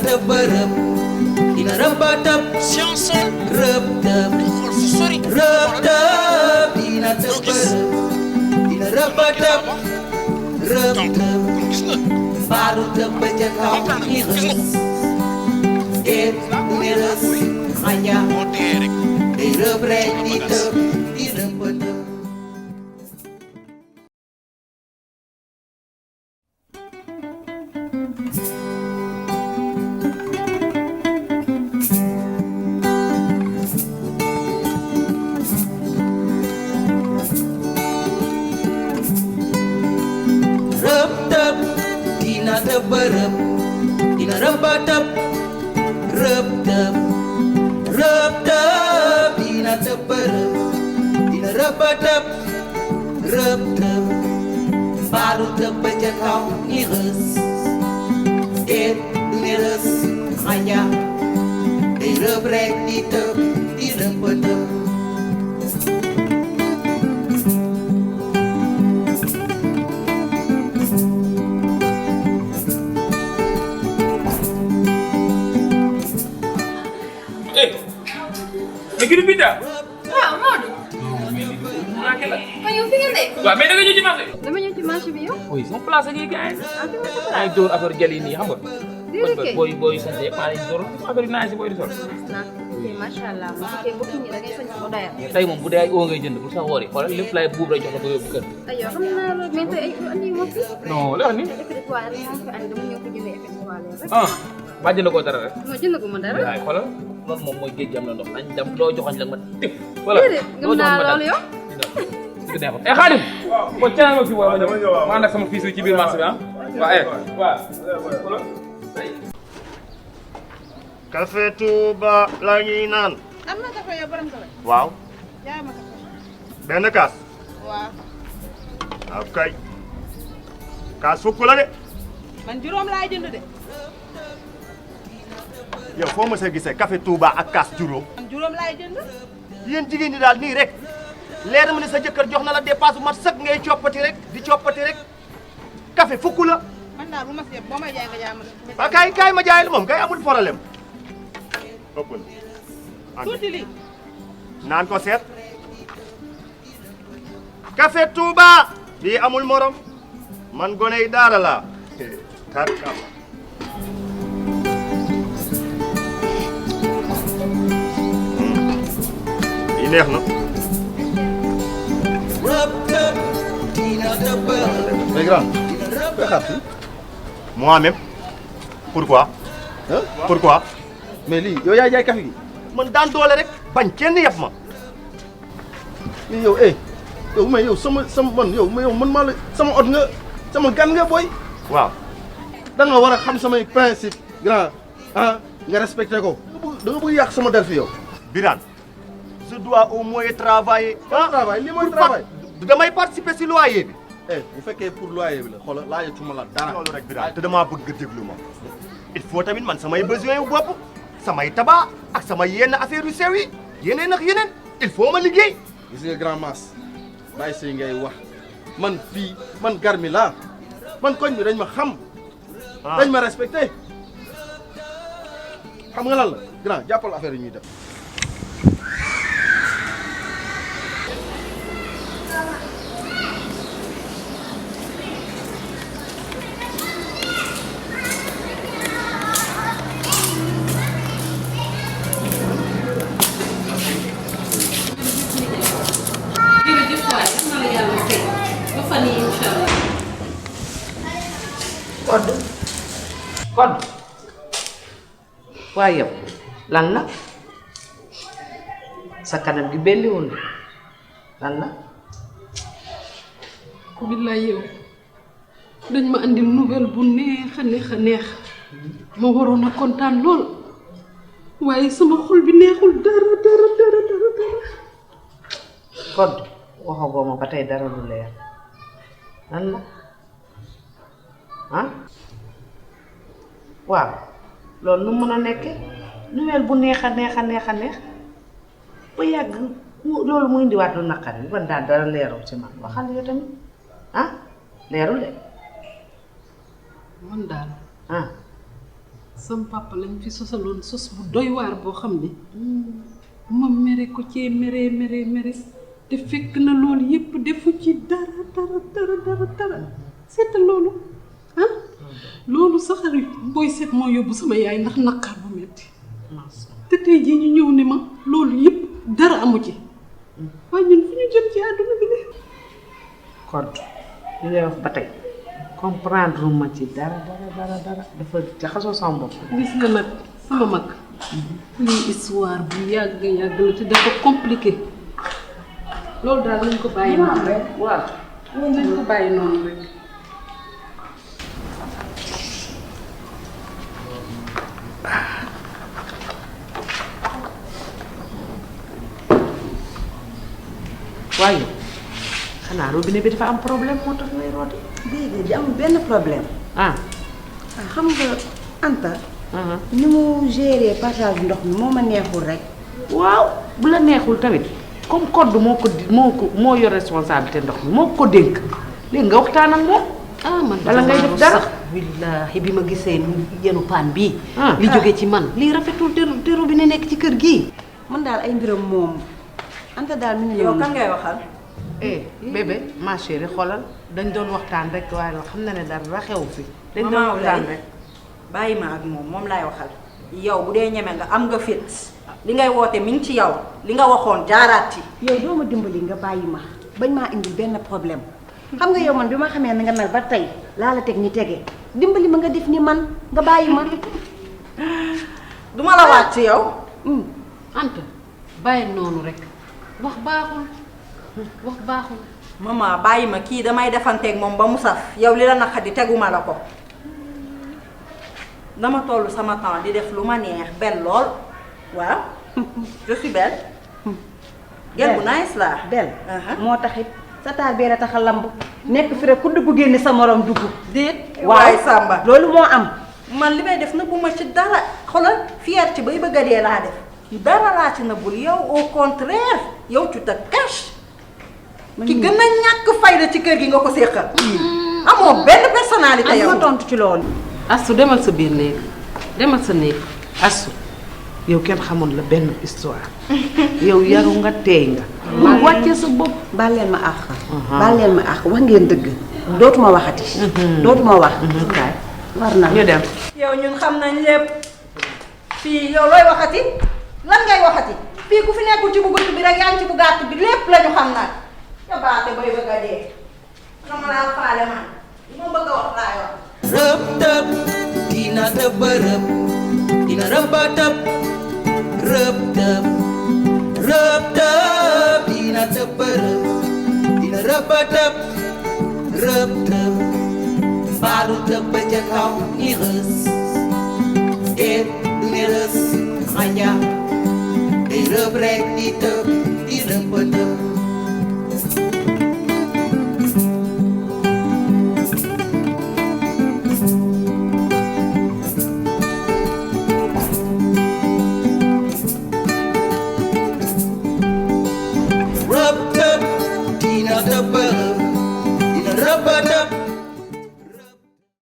tëbërëb dina rëbëtëb science rëbtëb xool fu sori rëbtëb dina tëbërëb dina rëbëtëb rëbtëb gis nga baalu tëb ba ca kaw ni rës déet du ne rës xaña moo dee rek day rëb rek di tëb di rëbëtëb rëbtëb dina tëbërëb dina rëbëtëb rëbtëb rëbtëb dina tëbërëb dina rëbëtëb rëbtëb baalu tëb ba ca kaw ni rës déet du ne rës xaña day rëb rek di tëb di rëbëtëb mais kii du Binta. waaw Modou. ma yow fi nga nekk. waaw mais da nga ñëw ci marché. dama ñëw ci marché bi yow. oui sama place ak yi gars yi. ah fi nga sa maa place. ngi door affaire jël yi nii xam nga. déedéet kay booy sant yëpp maa ngi door affaire yu naaj si booy di sol. ok macha allah bu fekkee mbokk ñi da ngay sañ ko doyal. mais tey moom bu dee ay oo ngay jënd pour sa woor yi xoolal lépp laay buub rek jox la ko yóbbu kër. ay yow xam naa loolu mais tey ay andi ma fi. non la wax ni. effet de toilette moo fi andi dama ñëw fi jëndee effet de toilette rek. ah maa jënd koo dara rek. non jënd ko ma dara. waaye xoolal loolu moom mooy géej gi am na ndox nañ dem loo joxoñ la ma tëb. voilà déedéet gëm naa loolu yow. du neexul eh Xaadim. kon caa ma fi waaw ma ñëw ma ànd ak sama fils ci biir marché bi ah. waaw eh waaw. Café Touba la ñuy naan. am na café yow borom café waaw. jaay ma café benn kaas. waaw waaw kay. kaas fukk la de. man juróom laay jënd de yow foo ma sa gisee café Touba ak kaas juróom. man juróom laay jënd yéen jigéen ñi daal nii rek. leer na ma ne sa jëkkër jox na la dépasse bu mat sëkk ngay coppati rek di coppati rek. café fukk la. man daal bu ma si yeb boo may jaay nga jaay ma waaw kaay ma jaay la moom kay amul problème. ëpp na. tuuti lii naan ko seet. café Touba. bii amul morom. man gone yi daara laa. kat kam. yi neex na. rëbtëb dina tëbërëb mais grand dina koy rëbëtëb xaar fii moi-même. pourquoi. ah pourquoi. mais lii yow yaay jaay café gi man daan doole rek. bañ kenn yab ma. mais yow yow mais yow sama man yow mais yow man maa la sama ot nga sama gan nga booy waaw. da nga war a xam samay principe grand ah nga respecté ko da nga bëgg yàq sama der fi yow Birane. je dois au moins travailler. travail lii mooy travail damay participer si loyer bi. bu fekkee pour loyer bi la xoolal laajatuma la dara loolu rek Birane te damaa bëgg nga déglu ma. il faut tamit man samay besoin yu bopp. samay tabac ak samay yenn affaire yu sew yi. yeneen ak yeneen. il faut ma liggéey. gis nga grand masse bàyyi say ngay wax man fii man garmi laa man koñ bi dañ ma xam dañ ma respecté xam nga lan la grand jàppal affaire yi ñuy def jërëjëf waay yal na la yàlla fay ba fan yii incha allah. kon waaye yow lan la sa kanam gi belliwul lan la ku billaay yow dañ ma andi nouvelle bu neex a neex a neex ma waroon a kontaan lool waaye sama xol bi neexul dara dara dara dara dara kon waxagoo ma ba tey dara lu leer lan la ah waaw loolu nu mën a nekke nouvelle bu neex a neex a neex a neex ba yàgg loolu mu indiwaat lu naqar yi ban daal dara leerul ci man waxal yow tamit ah leerul de man daal ah sam papa lañ fi sosaloon sos bu doy waar boo xam ne ma mere ko cee mere te fekk na loolu yëpp defu ci dara seetal loolu ah loolu saxari booy seet moo yóbbu sama yaay ndax naqar bu metti te tey jii ñu ñëw ne ma loolu yëpp dara amu ci waaye ñun fu ñu jëm ci àdduna bi ne kon li ngay wax ba tey comprendre ma ci dara dafa jaxasoo sama bopp. gis nga nag sama mag lii histoire bu yàgg la te dafa compliqué loolu daal nañ ko bàyyi noonu rek waaw nañ ko bàyyi noonu rek waaye xanaa robinet bi dafa am problème moo tax ngay rooti. déedéet amul benn problème. xam nga Anta. ni mu géré partage ndox mi moo ma neexul rek. waaw bu la neexul tamit comme code moo yor responsabilité ndox mi moo ko dénk léegi nga waxtaan ak moom. man bala ngay def dara. wallaahi bi ma gisee yenu paan bii. li jóge ci man lii rafetul te robinet nekk ci kër gii. man daal ay mbiram moom Anta daal mi ngi yow kan ngay waxal. bébé ma chérie xoolal dañ doon waxtaan rek waaye la xam na ne dara xew fi. dañ doon waxtaan rek bàyyi ma ak moom laay waxal. yow bu dee ñeme nga am nga fit li ngay woote mi ngi ci yow li nga waxoon jaaraat ci. yow doo ma dimbali nga bàyyi ma bañ maa indil benn problème xam nga yow man bi ma xamee ni nga mel ba tey laa la teg ñi tege dimbali ma nga def ni man nga bàyyi ma. duma la waat ci yow. Anta bàyyi noonu rek wax baaxul. maman bàyyi ma kii damay defanteeg moom ba mu saf yow li la naqadi teguma la ko dama toll sama temps di def lu ma neex belle lool waaw je suis belle. gel bu nice laa. belle moo taxit sa taal bee la tax a lamb nekk fi rek ku dugg génne sa morom dugg. déet waaye Samba loolu moo am. man li may def nëbbu ma ci dara xoolal fier ci bay bëgg a dee laa def dara laa ci nëbbul yow au contraire yow tu te caches. ki gën a ñàkk fayda ci kër gi nga ko séqal. amoo benn personnalité yow. ma tontu ci loolu. Astu demal sa biir néeg demal sa néeg. Astu yow kenn xamoon la benn histoire yow yaru nga teey nga. bul wàccee sa bopp. baal leen ma àq. baal leen ma àq wax ngeen dëgg. dootuma waxati. dootuma wax. war na ñu dem. yow ñun xam nañ lépp fii yow looy waxati lan ngay waxati fii ku fi nekkul ci bu gudd bi rek yaa ngi ci bu gàtt bi lépp la ñu xam nag. ya baate bay bëgg a dee dama laa faale man li ma bëgg a wax laa wax. rëb tëb dina tëb rëb dina rëb ba tëb rëb tëb dina tëb rëb dina rëb ba tëb rëb tëb mbaalu tëb ba ca kaw ni rës déet du ne rës xanja day rëb rek di tëb di rëb ba tëb